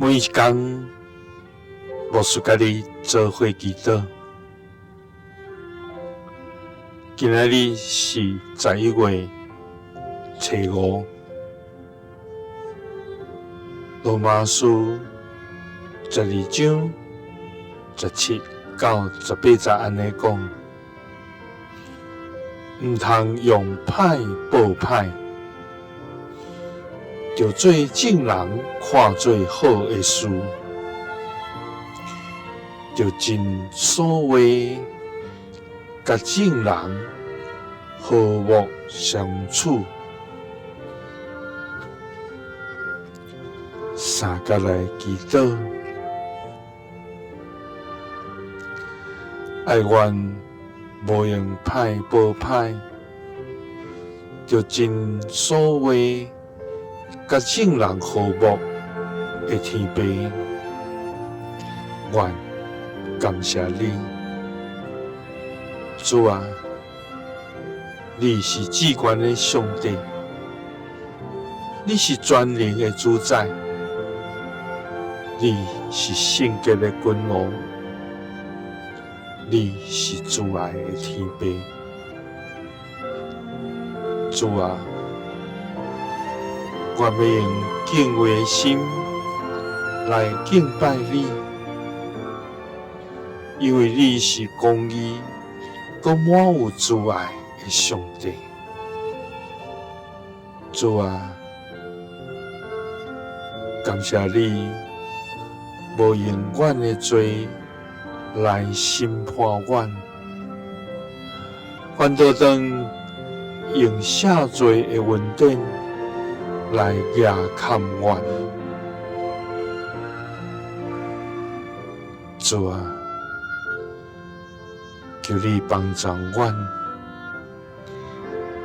每一工，牧師佮你做伙祈禱。今仔日是11月初五，羅馬書12章17到18節按呢講：毋通用歹報歹，著做眾人看做好的事，著盡所話，佮眾人和睦相處。三佮來祈禱，愛願無用歹報歹，著盡所話，佮眾人和睦的天父，阮感謝你，主啊，你是至懸的上帝，你是全能的主宰，你是聖潔的君王，你是慈愛的天父，主啊，我欲用敬畏的心來敬拜你，因為你是公義、閣滿有慈愛的上帝。主啊，感謝你無用阮的罪來審判阮，反倒轉用赦罪的恩典來額崁阮。主啊，求你幫助阮，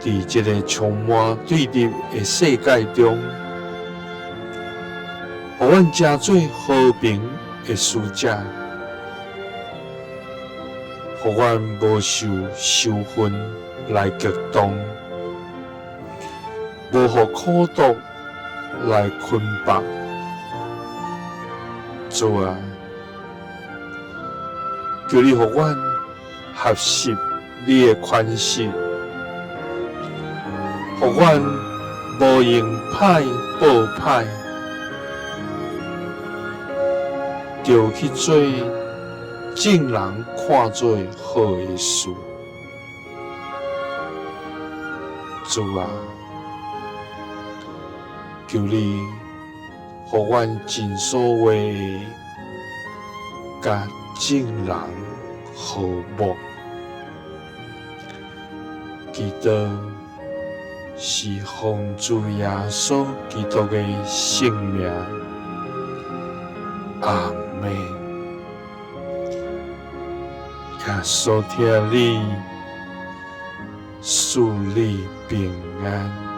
佇這个充滿對立的世界中，予阮成做和平的使者，予阮無受仇恨來激動，無予苦毒來捆綁。主啊，求你予阮學習你的寬恕，予阮無用歹報歹，著去做眾人看做好的事。主啊，求你予阮盡所話佮眾人和睦。祈禱是奉主耶穌基督的聖名，阿們。耶穌疼你，賜你平安。